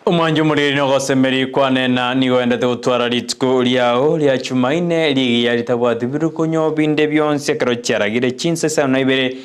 Omwancho omoriri na ogosemeria kwane na nigo oendete gotwara rituko riao ria Chumaine rigiya ritabwati birukonyo binde bionsi ekero chiaragire chinsa isano na ibere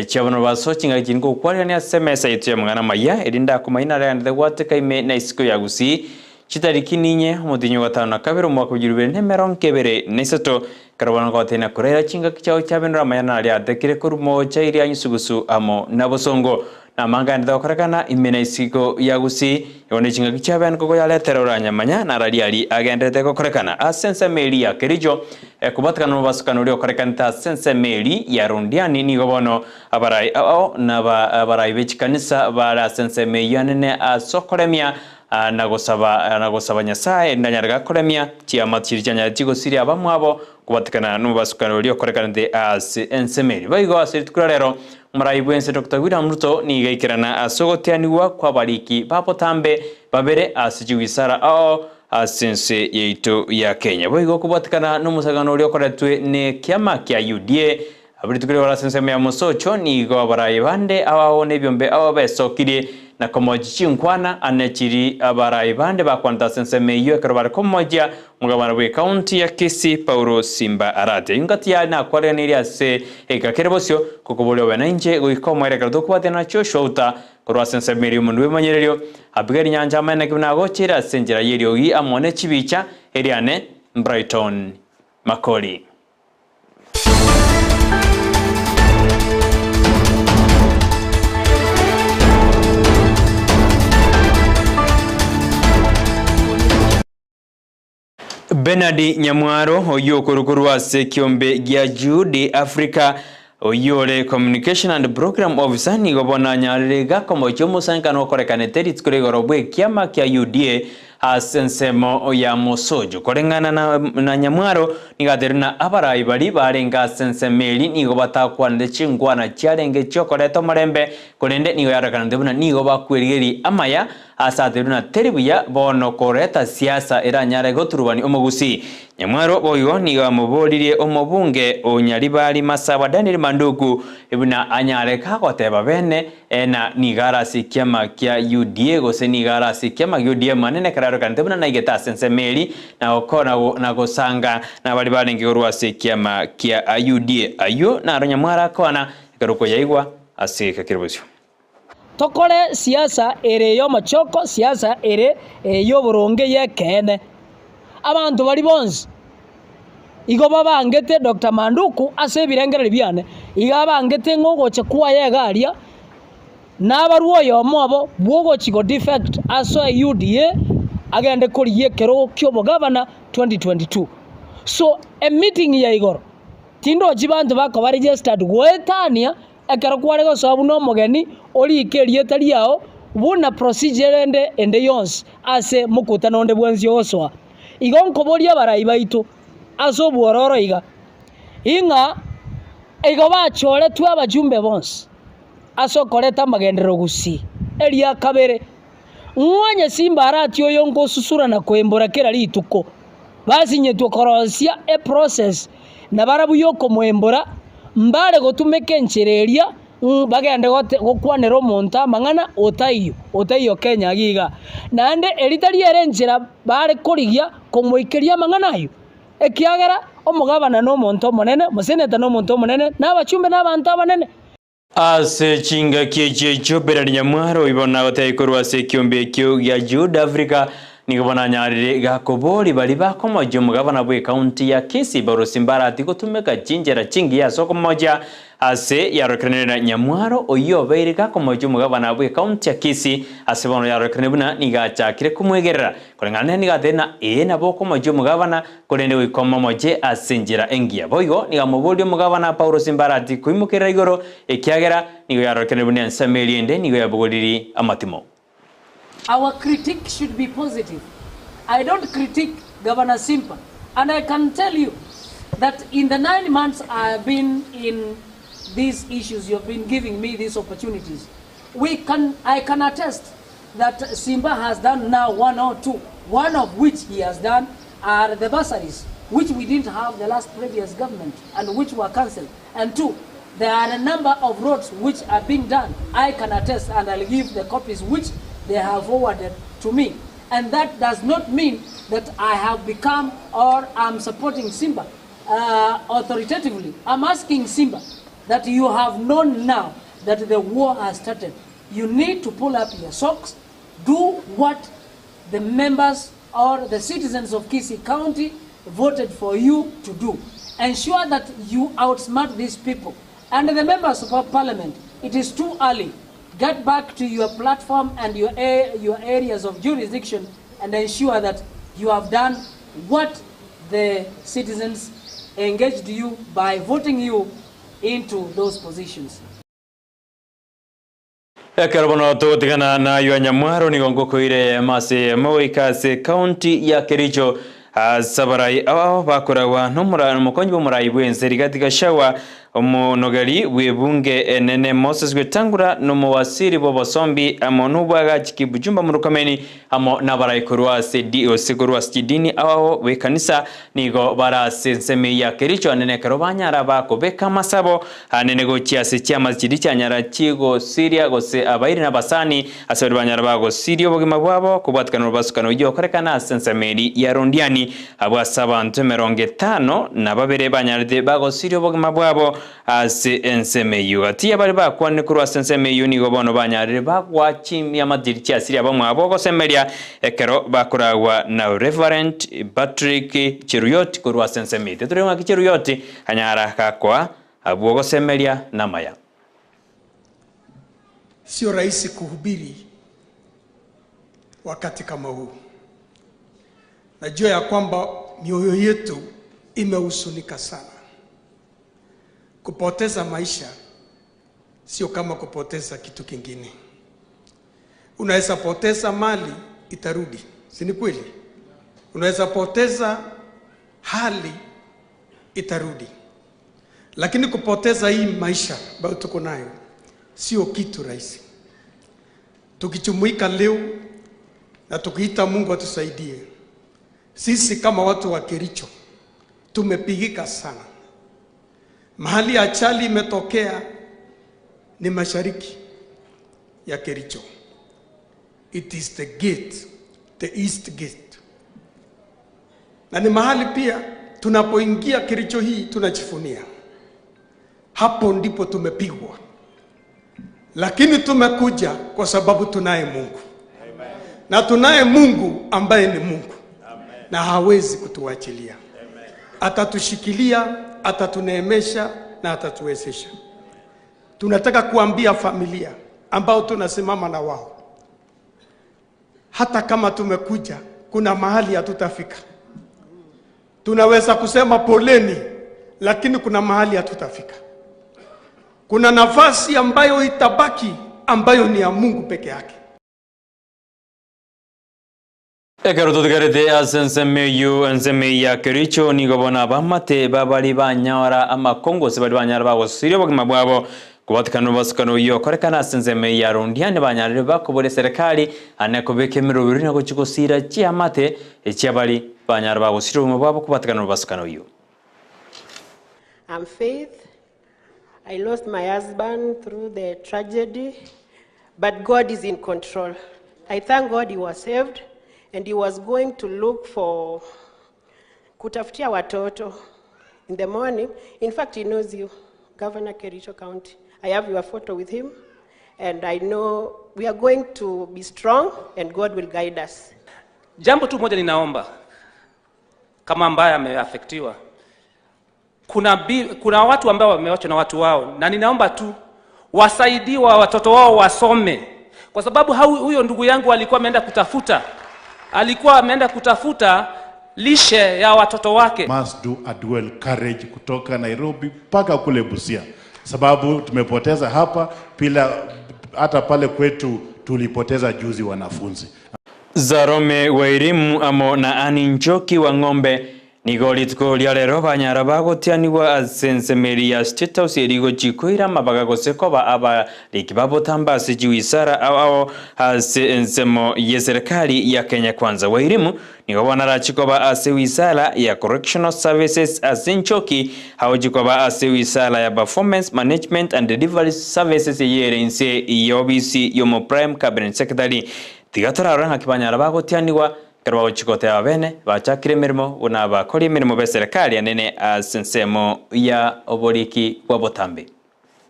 chia bono baso chingaki chiri ngokwarirania ase emesa yaito y'amang'ana amaya erinde akomaina aria agendete gwateka ime na isiko ya Gusii chitariki ninye omotienyi o gatano na kabere omwaka bwa ejuru ibere na emerongo ebere na isato ekero bono ngotenya koraira chingaki chiao chiabenera amaya naria atekire korwa moocha iria nyusugusu amo na bosongo. Namanga aendete gokorekana ime na isiko ya Gusii, igo ne chingaki chia Ben koko yaretera oranyamanya narari aria agenderete gokorekana ase ensemo eria ya Kericho, ekobatekana nomobasukano oria okorekanete ase ensemo eria ya Londiani nigo bono abarai ao na abarai be chikanisa bare ase ensemo eyio anene ase okoremia na gosaba na gosaba Nyasae erinde anyare gakoremia chiamate chiria chianyarete chigosiria abamwabo kobatekana nomobasukano oria okorekanete ase ensemo eria. Boigo ase rituko ria rero Omorai bw'ense Doctor William Ruto nigo aikerana ase ogotianigwa kw'abariki ba botambe babere ase chiwisara ao ase ense yaito ya Kenya. Boigo okobwatekana nomosangano oria okoretwe nekiama kia UDA abwo rituko rigoro ase ensemo ya Mosocho nigo abarai bande ao ao nebiombe ao besokirie na komochia chinkwana ane chiri abarai bande bakwanete ase ensemo eyio ekero bare komochia Omogabana bw'ecounty ya Kisii Paulo Simba Arati ayio ngati yare nakwareganirie ase egeka kere bosio kokoboria obe nainche goika omoerio ekero tokobwatana na Joshua Uta korwa ase ensemo eria omonto bw'ebimanyererio Abigaili Nyancha amanyene naki buna agocheire ase enchera y'eriogi amo ne chibicha eriane Brighton Makori. Bernard Nyamwaro, oyio okorwa korwa ase ekiombe gia Jude Africa, oyio ore Communication and Program Officer, nigo bono anyarire iga komochia omosankano okorekanete rituko ria igoro bw'ekiama kia UDA ase ensemo ya Mosocho. Koreng'ana na na Nyamwaro, nigo atebirie buna abarai baria barenge ase ensemo eria nigo batakwanete chinkwana chiarenge chiokoreta omorembe, korende nigo yarorekanete buna nigo bakwerigeria amaya Ase atebirie buna teri buya bono koreta siasa eranyare goturubania omogusii. Nyamwaro boigo nigo amoboririe omobunge o Nyaribari Masaba Daniel Manduku buna anyare kagoteba bene na nigo are ase ekiama kia UDA gose nigo are ase ekiama gia ODM anene ekero arorekanete buna naigete ase ensemo eri na na gosanga nabaria barenge korwa ase ekiama kia UDA. Ayio naro Nyamwaro akwana ekero okoyaigwa ase egeka kere bosio. Tokore siasa ere y'omochoko, siasa ere y'oboronge y'ekeene. Abanto baria bonsi igo babangete Doctor Manduku ase ebirengererio biane, igo abangete ng'a ogocha kwaye iga aria, nabarwe oyomo obo bw'ogochi go defect asoe UDA agende korigia ekerogo ki'obogavana 2022. So emeeting ya igoro, tindochi banto bakoba registered goetania Ekero kware gosoa buna omogeni, orike erieta riao buna procedure ende ende yonsi ase mokutano onde bwensi ogosoa. Igo nkoboria abarai baito ase obwororo iga, ing'a igo bachoretwe abajumbe bonsi ase okoreta amagenderero gusii. Eria kabere, ng'o onye simba aratie oyo nkosusura na koembora kera rituko, basinyetwe korosia eprocess na barabwo y'okomoembora, mbare gotumeka enchera eria bagende gokwanera omonto amang'ana otaiyo, otaiyo Kenya iga igaa. Naende eri tari ere enchera bare korigia komoikeria amang'ana ayio, ekiagera omogabana na omonto omonene, omoseneta na omonto omonene, na abachumbe na abanto abanene. Ase chingaki echio echio Bernard Nyamwaro oyio bono agotebia korwa ase ekiombe ekio gia Jude Africa nigo bono anyarire gakobori baria bakomochia omogabana bw'ecounty ya Kisii Barusi Mbarati gotumeka chinchera chingiya ase okomochia ase yarorekanire na Nyamwaro oyio obeire gakomochia omogabana bw'ecounty ya Kisii ase bono yarorekanire buna nigo achakire komwegerera koreng'ana nere nigo atebire na ee nabo okomochia omogabana Korende goika omomoche ase enchera engiya. Boigo nigo amoborie omogabana Paulo Simbarati koimokerera igoro, ekiagera nigo yarorekanire buna ensemo eria ende nigo yabogoririe amatimo. Our critique should be positive. I don't critique Governor Simba and I can tell you that in the 9 months I have been in these issues you have been giving me these opportunities we can I can attest that Simba has done now one or two, one of which he has done are the bursaries which we didn't have the last previous government and which were cancelled. And two, there are a number of roads which are being done. I can attest and I'll give the copies which they have forwarded to me and that does not mean that I have become or am supporting Simba authoritatively. I'm asking Simba that you have known now that the war has started. You need to pull up your socks, do what the members or the citizens of Kisii County voted for you to do. Ensure that you outsmart these people. And the members of our parliament, it is too early. Get back to your platform and your, your areas of jurisdiction and ensure that you have done what the citizens engaged you by voting you into those positions. Ekero bono togotigana naywo Nyamwaro nigo ngokoira eyemo ase eyemo goika ase county ya Kericho ase abarai ao bakoragwa nomokonyi bw'omorai bw'ense Rigathi Gachagua, omonogeri bw'ebunge enene Moses Wetangula na omowasiri bw'obosombi amo nobwagachi Kipchumba Murkomen amo nabarai korwa ase gose korwa ase chidini ao ao b'ekanisa nigo bare ase ensemo eyio ya Kericho anene ekero banyara bakobeka amasabo anene gochia ase chiamate chiria chianyara chigosiria gose abairi na abasani ase baria banyara bagosiria obogima bwabo kobwatikana nobobasukano oyio okorekana ase ensemo eria ya Londiani abwo ase abanto emerongo etano na babere banyarete bagosiria obogima bwabo Ase ensemo eyio gati y'abaria bakwanire korwa ase ensemo eyio nigo bono banyarire bagwa chimiamatiri chi'asiri abamwabo ogosemeria ekero bakoragwa na Reverend Patrick Cheruyot korwa ase ensemo eyio. Tore ng'aki Cheruyot anyara gakoa abwo ogosemeria namaya. Sio rahisi kuhubiri wakati kama huu. Najua ya kwamba mioyo yetu imehuzunika sana. Kupoteza maisha sio kama kupoteza kitu kingine. Unaweza poteza mali itarudi, si ni kweli? Unaweza poteza hali itarudi, lakini kupoteza hii maisha ambayo tuko nayo sio kitu rahisi. Tukijumuika leo na tukiita Mungu atusaidie, sisi kama watu wa Kericho tumepigika sana. Mahali ajali imetokea ni mashariki ya Kericho. It is the gate, the east gate. Na ni mahali pia tunapoingia Kericho hii tunajivunia. Hapo ndipo tumepigwa, lakini tumekuja kwa sababu tunaye Mungu. Amen. Na tunaye Mungu ambaye ni Mungu. Amen. Na hawezi kutuachilia. Amen. Atatushikilia, atatuneemesha na atatuwezesha. Tunataka kuambia familia ambao tunasimama na wao, hata kama tumekuja, kuna mahali hatutafika. Tunaweza kusema poleni, lakini kuna mahali hatutafika. Kuna nafasi ambayo itabaki ambayo ni ya Mungu peke yake. Ekero totigarete ase ensemo eyio, ensemo eyio ya Kericho, nigo bono abamate babari banyora amakongo gose baria banyara bagosiria obogima bwabo kobatikana obosokano oyio okorekana ase ensemo eyio ya Londiani banyarire bakobora eserekari ane kobeka emeroberi na gochia gosira chiamate echiabari banyara bagosiria obogima bwabo kobatikana obosokano oyio. I'm Faith. I lost my husband through the tragedy, but God is in control. I thank God he was saved and he was going to look for kutafutia watoto in the morning. In fact, he knows you, Governor Kericho County. I have your photo with him, and I know we are going to be strong and God will guide us. Jambo tu moja ninaomba kama ambaye ameafektiwa, kuna, kuna watu ambao wamewachwa na watu wao, na ninaomba tu wasaidiwa watoto wao wasome, kwa sababu huyo ndugu yangu alikuwa ameenda kutafuta, alikuwa ameenda kutafuta lishe ya watoto wake. Must do a dual carriage kutoka Nairobi mpaka kule Busia, sababu tumepoteza hapa pila, hata pale kwetu tulipoteza juzi wanafunzi. Zarome Wairimu amo na Ann Njoki wa Ng'ombe nigo rituko ria rero banyara bagotianigwa ase ensemeri ya State House erigochi koira amabaga gose koba abariki babotamba ase chiwisara ao ao ase ensemo ye serikali ya Kenya Kwanza. Wairimu nigo bono arachi koba ase wisara ya Correctional Services ase Njoki agochi koba ase wisara ya Performance Management and Delivery Services eyere inse ya obisi yomo Prime Cabinet Secretary. Tiga torarore ng'aki banyara bagotianigwa ekero bagochia goteba bene bachakire emeremo buna abakori emeremo b'eserekari enene ase ensemo ya oboriki bwa botambe.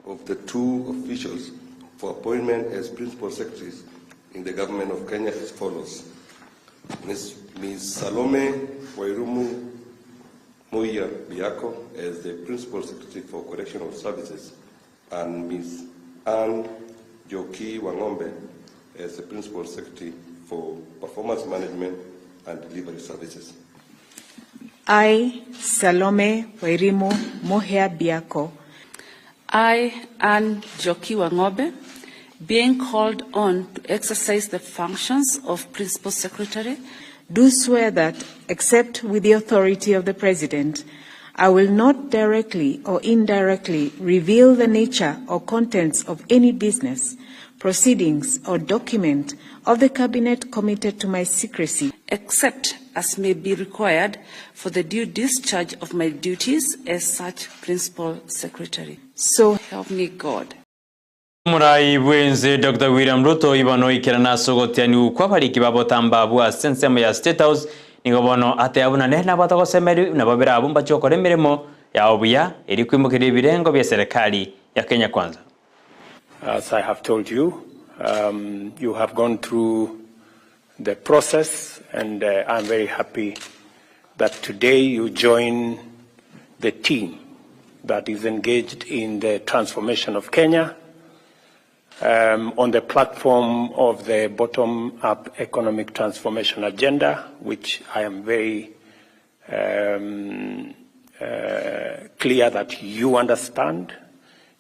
of the two officials for appointment as principal secretaries in the government of Kenya as follows. Ms. Ms. Salome Wairumu Muia Biako as the Principal Secretary for Correctional Services and Ms. Anne Joki Wangombe as the Principal Secretary for Performance Management and Delivery Services. I, Salome Wairimu Muhia Biako, I, Anne Njoki Wang'ombe, being called on to exercise the functions of Principal Secretary, do swear that, except with the authority of the President, I will not directly or indirectly reveal the nature or contents of any business, proceedings, or document of the Cabinet committed to my secrecy. Except as may be required for the due discharge of my duties as such Principal Secretary. So help me God. Omorai bw'ense Doctor William Ruto ibono oikerana ase ogotianigwa kw'abariki ba botambe abwo ase ensemo ya State House nigo bono ateba buna nere nabwate ogosemeria buna babere abwo mbache gokora emeremo yabo buya erio koimokeria ebirengo bia serikali ya Kenya Kwanza. As I have told you, um, you have gone through the process and uh, I'm very happy that today you join the team that is engaged in the transformation of Kenya um, on the platform of the bottom-up economic transformation agenda, which I am very um, uh, clear that you understand.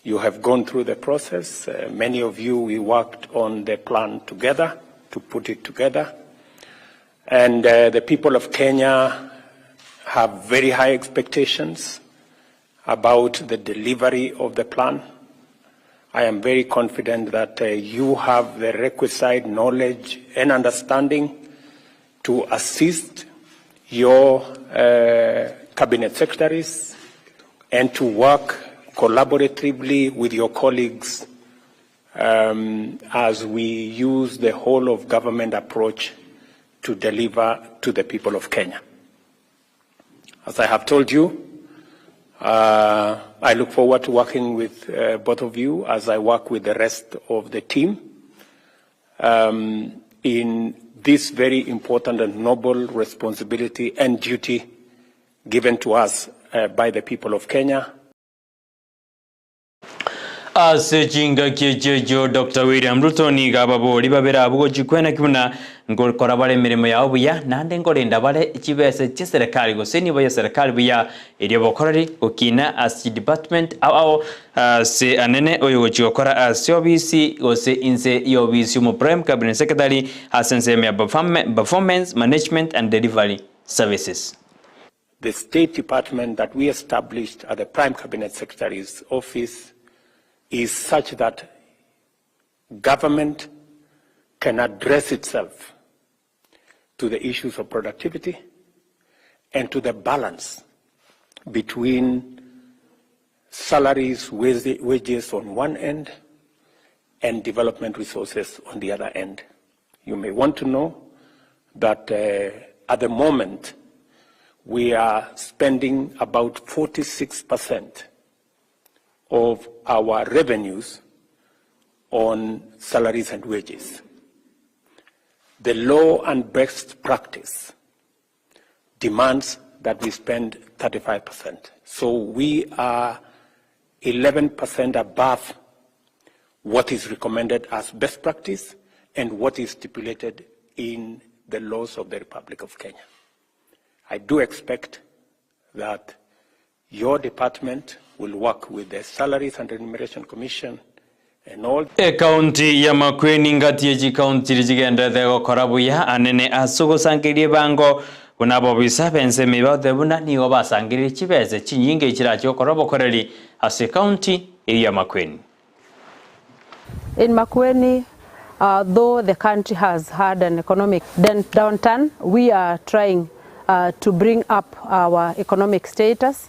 You have gone through the process. Uh, many of you, we worked on the plan together to put it together. And uh, the people of Kenya have very high expectations about the delivery of the plan. I am very confident that uh, you have the requisite knowledge and understanding to assist your uh, cabinet secretaries and to work collaboratively with your colleagues um, as we use the whole of government approach to deliver to the people of Kenya. As I have told you, uh, I look forward to working with uh, both of you as I work with the rest of the team um, in this very important and noble responsibility and duty given to us uh, by the people of Kenya. Ase chingaki echio echio Doctor William Ruto nigo ababori babere abwo gochia kweneki buna ngokora bare emeremo yabo buya naende nkorenda bare chibese chi'eserekari gose enibo y'eserekari buya erio bokoreri gokina ase chidepartment ao ao ase anene oyo gochia gokora ase obisi gose inse y'obisi omo Prime Cabinet Secretary ase ensemo ya Performance Management and Delivery Services. The State Department that we established at the Prime Cabinet Secretary's office is such that government can address itself to the issues of productivity and to the balance between salaries, wages on one end and development resources on the other end. You may want to know that uh, at the moment we are spending about 46% of our revenues on salaries and wages. The law and best practice demands that we spend 35%. So we are 11% above what is recommended as best practice and what is stipulated in the laws of the Republic of Kenya. I do expect that your department will work with the Salaries and Remuneration Commission and all Ekaunti ya Makueni ngati ye chikaunti chiria chigenderete gokora buya anene ase ogosangereria ebango buna abobisa b'ensemo eye bagoteba buna nigo basangereire chibese chinyinge chirache gokora obokoreri ase ekaunti eyio ya Makueni. In Makueni, uh, though the country has had an economic downturn, we are trying uh, to bring up our economic status.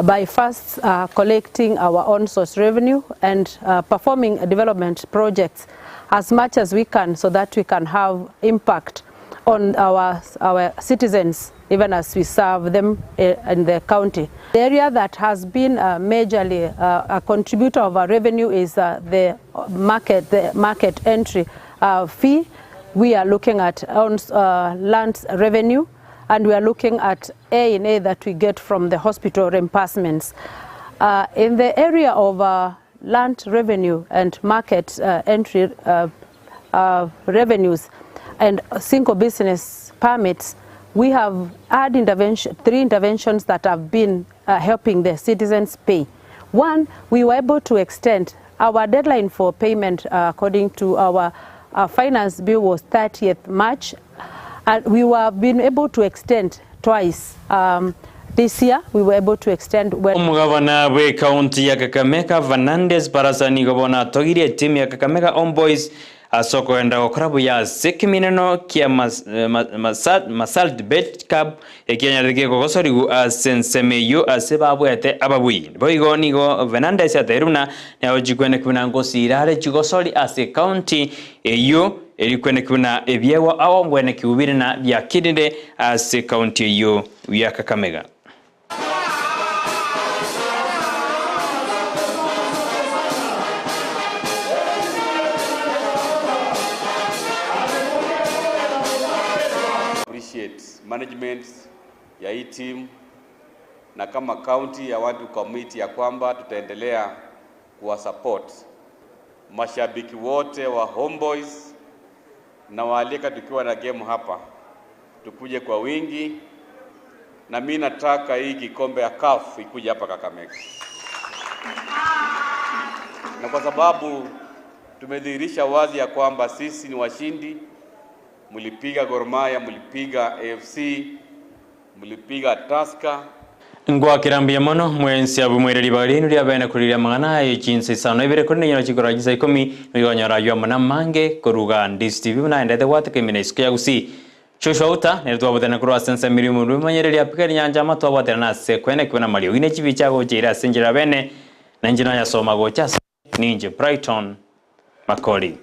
by first collecting our own source revenue and performing development projects as much as we can so that we can have impact on our, our citizens even as we serve them in the county. The area that has been majorly a contributor of our revenue is the market, the market entry fee. We are looking at on land revenue, and we are looking at A&A that we get from the hospital reimbursements. In the area of land revenue and market entry revenues and single business permits, we have had 3 interventions that have been helping the citizens pay. One, we were able to extend our deadline for payment according to our finance bill was 30th March, and we were been able to extend twice. This year we were able to extend when Omogavana bwe county ya Kakamega Fernandes Barasa nigo bono atogirie etimu ya Kakamega Homeboyz ase okoenda gokora buya ase ekemineno kia Masalt Bet Cup ekianyarete gekogosoriwu ase ensemo eyio ase babwete ababui. Boigo nigo Fernandes atebirie buna niagochikwene buna ngosira are chigosori ase county eyio erikwene buna ebiegwa ao ngwene kiubire na biakirire ase county eyio ya Kakamega. Appreciate management ya hii team na kama county ya watu committee ya kwamba tutaendelea kuwa support mashabiki wote wa Homeboyz na waalika tukiwa na game hapa tukuje kwa wingi, na mimi nataka hii kikombe ya CAF ikuje hapa Kakamega, na kwa sababu tumedhihirisha wazi ya kwamba sisi ni washindi. Mlipiga Gor Mahia, mlipiga AFC, mlipiga Tusker. Ngwakirambia mono mwensi abumwereri barinu ria bene kuriria mang'ana ayo chinsa isano ibere kuri nenyoro chikora chinsa ikomi nigonyora ywa mona mange koruga Ndisi TV naendete gwateka imina isiko ya Gusii. Joshua Uta nere twabotana korwa ase ense emirimo rwemanyereri apika nyanja ama twabotana na ase kwene kwena mario ine chibicha gocheira ase enchera bene na inche nanyasoma gocha ase ninche Brighton Makori.